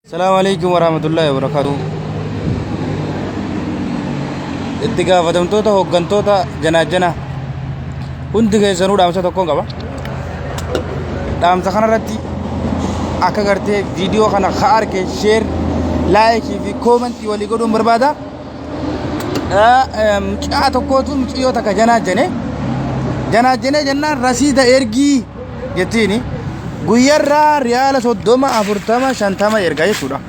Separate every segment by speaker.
Speaker 1: Salaamu alaikum warahmatullahi wabarakatuh. Itti gaafatamtoota hooggantoota janaajjana hundi keessanuu dhaamsa tokkoon qaba. Dhaamsa kanarratti akka gartee viidiyoo kana ka arge sheer laayikii fi koomentii walii godhuun barbaada. Mucaa tokkootu mucayyoo takka janaajjane janaajjane jennaan rasiida ergii jettiini guyyarraa riyaala 30 40 50 ergaa jechuudha.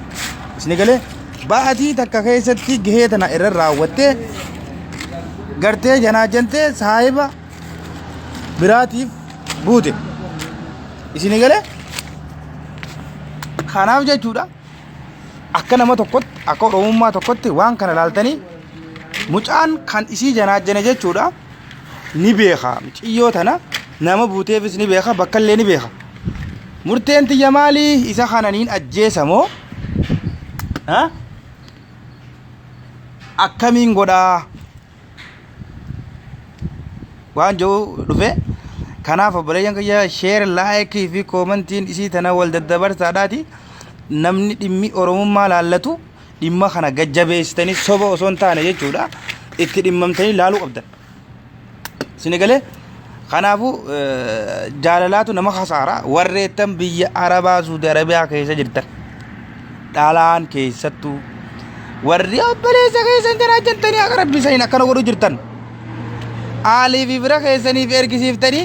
Speaker 1: Isni galee baatii takka keessatti gahee tana irra raawwattee gartee janaajjantee saahiba biraatiif buute. Isini galee kanaaf jechuudha akka nama tokkotti akka oromummaa tokkotti waan kana laaltanii mucaan kan isii janaajjane jechuudha. ni beeka muciyyoo tana nama buuteefis ni beeka bakkallee ni beeka murteen tiyya maalii isa kana niin ajjeesa moo ha? Akkamiin godhaa waan jiru dhufe. Kanaaf obboleeyyan kiyya, sheer, laayikii fi koomantiin isii tana wal daddabarsaadhaati. Namni dhimmi oromummaa laallatu dhimma kana gajjabeessitanii soba osoo hin taane jechuudha itti dhimmamtanii laaluu qabdan. Isin galee kanaafuu jaalalaatu nama kasaara. Warreettan biyya Arabaa, Suudi Arabiyaa keessa jirtan, dhalaan keessattuu warri obboleessa keessan jiraachantanii akka rabbi isaniin akkana godhu jirtan, aalii fi fira keessaniif ergisiiftanii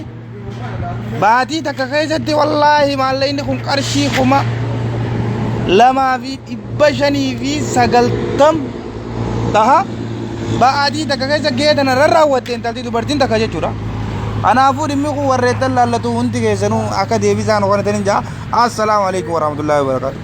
Speaker 1: baatii takka keessatti wallaahi maallaqni kun qarshii 2590 taha. Baatii takka keessa gahee tana rarraawwatte intalti dubartiin takka jechuudha. Kanaafuu dhimmi kun warreettan laallatu hundi keessanuu akka deebisaan hojjetanii jaa. Assalaamu alaikum warahmatullaahi wabarakaatuh.